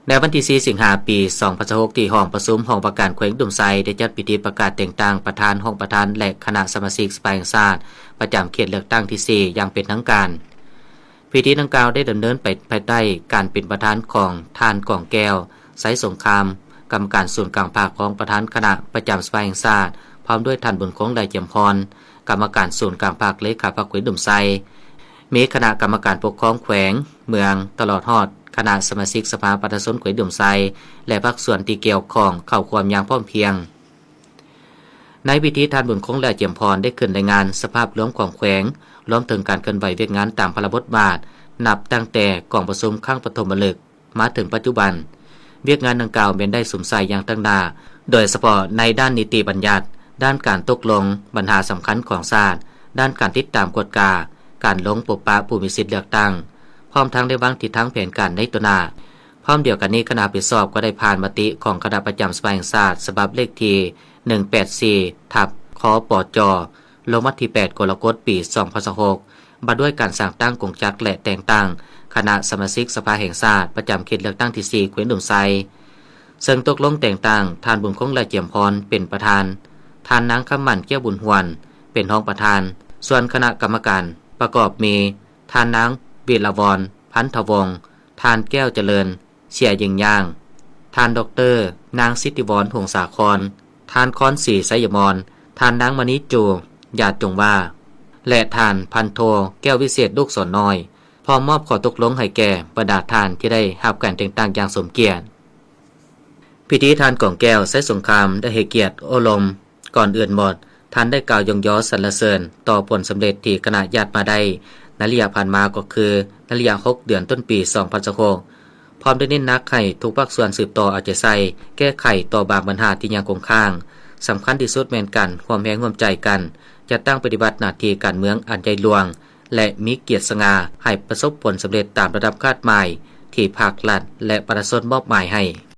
ໃນວັນທີສີ່ ສິງຫາ ປີສອງພັນຊາວຫົກ ທີ່ຫ້ອງປະຊຸມຫ້ອງວ່າການແຂວງອຸດົມໄຊ ໄດ້ຈັດພິທີປະກາດແຕ່ງຕັ້ງປະທານ, ຮອງປະທານ ແລະ ຄະນະສະມາຊິກສະພາແຫ່ງຊາດ ປະຈຳເຂດເລືອກຕັ້ງທີສີ່ ຢ່າງເປັນທາງການ. ພິທີດັ່ງກ່າວໄດ້ດຳເນີນໄປພາຍໃຕ້ການເປັນປະທານຂອງທ່ານ ກອງແກ້ວ ໄຊສົງຄາມ ກຳມະການສູນກາງພັກ, ຮອງປະທານຄະນະປະຈຳສະພາແຫ່ງຊາດ ພ້ອມດ້ວຍທ່ານ ບຸນຄົງ ແລະ ຈຽມພອນ ກຳມະການສູນກາງພັກ, ເລຂາພັກແຂວງອຸດົມໄຊ, ມີຄະນະກຳມະການປົກຄອງແຂວງ, ເມືອງ ຕະຫຼອດຮອດຄະນະສະມາຊິກສະພາປະຊາຊົນແຂວງອຸດົມໄຊ ແລະ ພາກສ່ວນທີ່ກ່ຽວຂ້ອງເຂົ້າຮ່ວມຢ່າງພ້ອມພຽງ. ໃນພິທີ, ທ່ານ ບຸນຄົງ ແລະ ຈຽມພອນ ໄດ້ຂຶ້ນລາຍງານສະພາບລວມຂອງແຂວງ, ລວມເຖິງການເຄື່ອນໄຫວວຽກງານຕາມພາລະບົດບາດ, ນັບຕັ້ງແຕ່ກອງປະຊຸມຄັ້ງປະຖົມມະລຶກ ມາເຖິງປັດຈຸບັນ, ວຽກງານດັ່ງກ່າວແມ່ນໄດ້ສຸມໃສ່ຢ່າງຕັ້ງໜ້າ, ໂດຍສະເພາະໃນດ້ານນິຕິບັນຍັດ, ດ້ານການຕົກລົງບັນຫາສຳຄັນຂອງຊາດ, ດ້ານການຕິດຕາມກວດກາ, ການລົງພົບປະຜູ້ມີສິດເລືອກຕັ້ງ, ພ້ອມທັງໄດ້ວາງທິດທາງແຜນການໃນຕໍ່ໜ້າ. ພ້ອມດຽວກັນນີ້, ຄະນະຮັບຜິດຊອບກໍໄດ້ຜ່ານມະຕິຂອງຄະນະປະຈຳສະພາແຫ່ງຊາດ ສະບັບເລກທີ ໜຶ່ງແປດສີ່ ທັບ ຄປຈ ລົງວັນທີ ແປດ ກໍລະກົດ ປີສອງພັນຊາວຫົກ ວ່າດ້ວຍການສ້າງຕັ້ງກົງຈັກ ແລະ ແຕ່ງຕັ້ງຄະນະສະມາຊິກສະພາແຫ່ງຊາດ ປະຈຳເຂດເລືອກຕັ້ງທີສີ່ ແຂວງອຸດົມໄຊ, ເຊິ່ງຕົກລົງແຕ່ງຕັ້ງທ່ານ ບຸນຄົງ ແລະ ຈຽມພອນ ເປັນປະທານ, ທ່ານນາງ ຄຳໝັ້ນ ແກ້ວບຸນຫວນ ເປັນຮອງປະທານ, ສ່ວນຄະນະກຳມະການປະກອບມີ ທ່ານນາງ ວິລະວອນ ພັນທະວົງ, ທ່ານ ແກ້ວຈະເລີນ ເຊຍເຢັງຍ່າງ, ທ່ານ ດອກເຕີ ນາງ ສິດທິວອນ ຫົງສາຄອນ, ທ່ານ ຄອນສີ ໄຊຍະມອນ, ທ່ານນາງ ມະນີຈູ ຢາດຈົງວ່າ ແລະ ທ່ານ ພັນໂທ ແກ້ວວິເສດ ລູກສອນນ້ອຍ, ພ້ອມມອບຂໍ້ຕົກລົງໃຫ້ແກ່ບັນດາທ່ານທີ່ໄດ້ຮັບການແຕ່ງຕັ້ງຢ່າງສົມກຽດ. ພິທີ, ທ່ານ ກອງແກ້ວ ໄຊສົງຄາມ ໄດ້ໃຫ້ກຽດໂອ້ລົມ ກ່ອນອື່ນໝົດ, ທ່ານໄດ້ກ່າວຍ້ອງຍໍສັນລະເສີນຕໍ່ຜົນສຳເລັດທີ່ຄະນະຍາດມາໄດ້ໃນໄລຍະຜ່ານມາ, ກໍຄືໃນໄລຍະຫົກເດືອນຕົ້ນປີສອງພັນຊາວຫົກ, ພ້ອມໄດ້ເນັ້ນໜັກໃຫ້ທຸກພາກສ່ວນສືບຕໍ່ເອົາໃຈໃສ່ແກ້ໄຂຕໍ່ບາງບັນຫາທີ່ຍັງຄົງຄ້າງ. ສຳຄັນທີ່ສຸດແມ່ນການຮ່ວມແຮງຮ່ວມໃຈກັນ ຈັດຕັ້ງປະຕິບັດໜ້າທີ່ການເມືອງອັນໃຫຍ່ຫຼວງ ແລະ ມີກຽດສະຫງ່າ ໃຫ້ປະສົບຜົນສຳເລັດຕາມລະດັບຄາດໝາຍທີ່ພັກລັດ ແລະ ປະຊາຊົນມອບໝາຍໃຫ້.